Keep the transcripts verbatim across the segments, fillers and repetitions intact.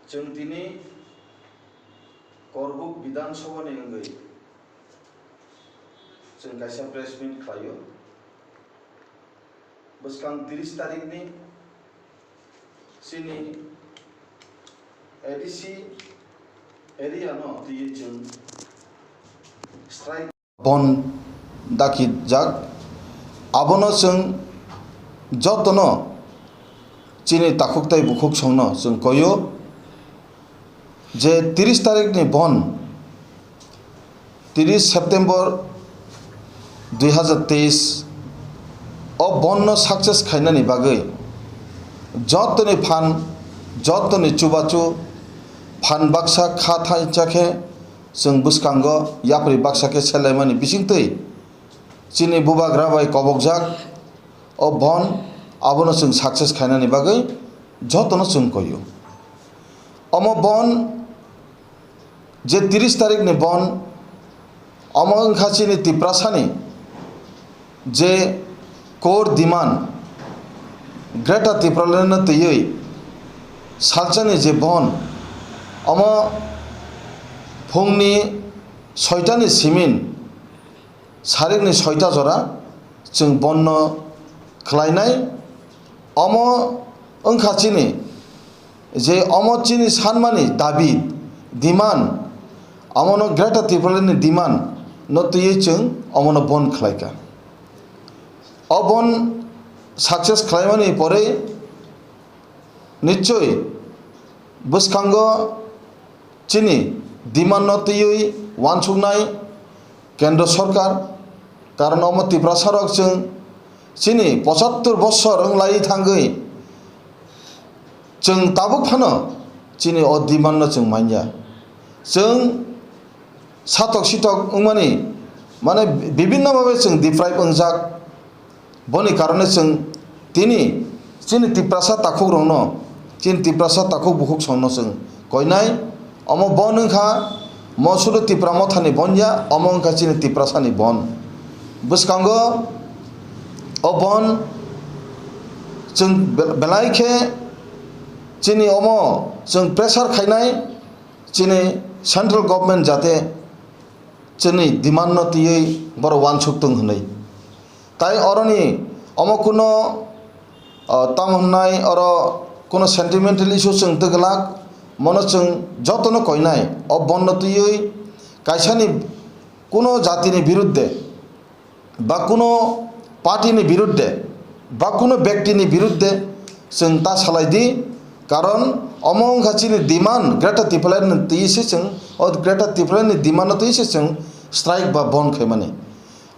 Chwng tini Korbuk Bidhan Sabha ni wngwi chwng kaisa press meet khlaio. Bwskang tris tarikni chini A D C area no twiwi chwng strike. Bon dakijak. Abono chwng jotono chini takhuk tei bukhuk songno chwng koio je tris tarikni bon, tris September dui hazar teis o bonno success khainani bagwi jotoni phan, jotoni chubachu phan baksa kha thaisa khe chwng bwskango yapri baksa khe selaimani bisingtwi chini bubagra bai kobokjak o bon, abono chwng success khainani bagwi jotono chwng koio. Omo bon je tris tarikni bon, omo wngkha chini Tiprasani je core demand, Greater Tipraland no twiwi salsani je bon, omo phungni soitani simin sarikni soita jora chwng bonno khlainai. Omo wngkha chini je omo chini sanmani dabi, demand, omono Greater Tipraland ni demand no twiwi chwng omono bon khlaikha. O bon success khlaimani pore nichoi bwskango chini demand no twiwi uansuknai Kendra Sorkar, karon omo Tiprasa rok chwng chini pochattor bosor wnglai thangwi chwng tabuk phano chini o demand no chwng manya. Chwng satok sitok wngmani, mane, bibinno bhabe chwng deprive wngjak. Boni karone chwng tini chini Tiprasa takhukrokno, chini Tiprasa takhuk bukhuk songno chwng koinai. Omo bon wngkha, mo sudu Tipra mothani bon ya, omo wngkha chini Tiprasani bon. Bwskango o bon chwng be-, belai khe chini omo chwng pressure khainai, chini central government jate chini demand no twiwi borok uansuk tong hwnwi. Tai oroni omo kuno, o, tamo hwnnai oro kuno sentimental issue chwng twglak, mono chwng jotono koinai. O bon no twiwi kaisani kuno jatini birudde ba kuno party ni birudde ba kuno bekti ni birudde chwng ta salai di, karon omo wngkha chini demand, Greater Tipraland ni twi se chwng, o Greater Tipraland ni demand no twi se chwng strike ba bon khaimani.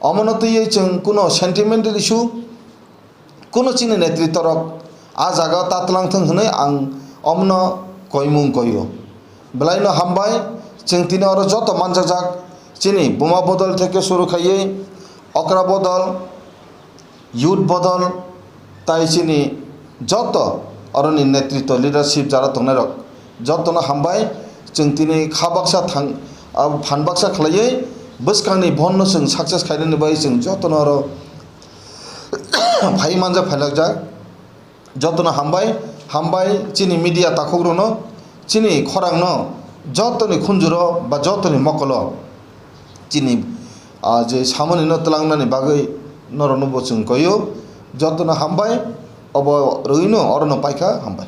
Omono twiwi chwng kuno sentimental issue, kuno chini netritwa rok a jaga ta twlang thwng hwnwi ang omono koimung koio. Belaino hambai, chwng tini oro joto manjakjak, chini buma bodol theke suru khaiwi okra bodol, youth bodol, tai chini joto oroni netritwa, leadership jara tongnairok jotono hambai. Chwng tini kha baksa thang, ah, phan baksa khlaiwi bwskangni bonno chwng success khainani bagwi chwng jotono oro phai manjak phailakjak. Jotono hambai, hambai chini media takhukrokno, chini khorangno, jotoni khunjuro ba jotoni mokolo chini, ah, je samonino twlangnani bagwi norokno bo chwng koio. Jotono hambai, obo rwino orono paikha, hambai.